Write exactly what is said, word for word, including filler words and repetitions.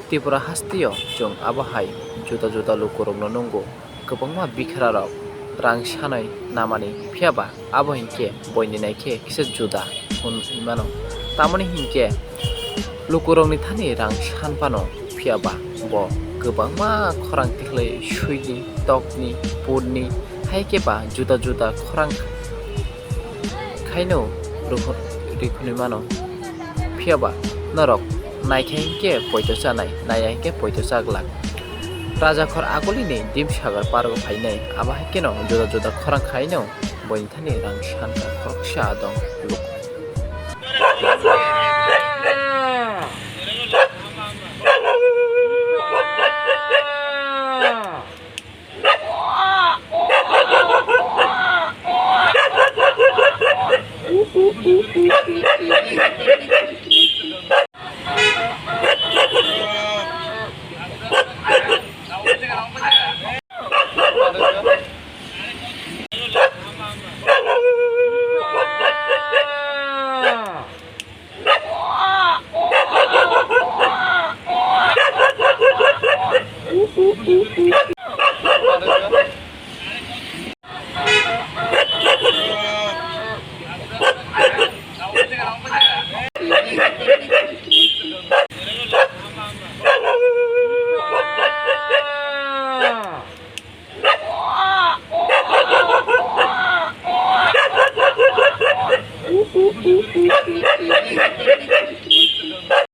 Tripura hasteo chwng abo hai juda juda lukurokno nungo. Kwbangma bikhararok rang sanwi namani, phiya ba abo hinkhe boini naikhe kisa juda hwnwi mano. Tamoni hinkhe lukurokni thani rang san phano, phiya ba bo kwbangma khorang tikhlai suini, tokni, purni, hai khe ba juda juda khorang khaino rikhu-, rikhunwi mano. Phiya ba norok naikha hinkhe poito chanai, naiya hinkhe poito chaglak. Rajakhor agulini Dimsagar pargo phainai, abo hai kheno juda juda khorang khaino boini thani rang san kha khoroksa dong luku.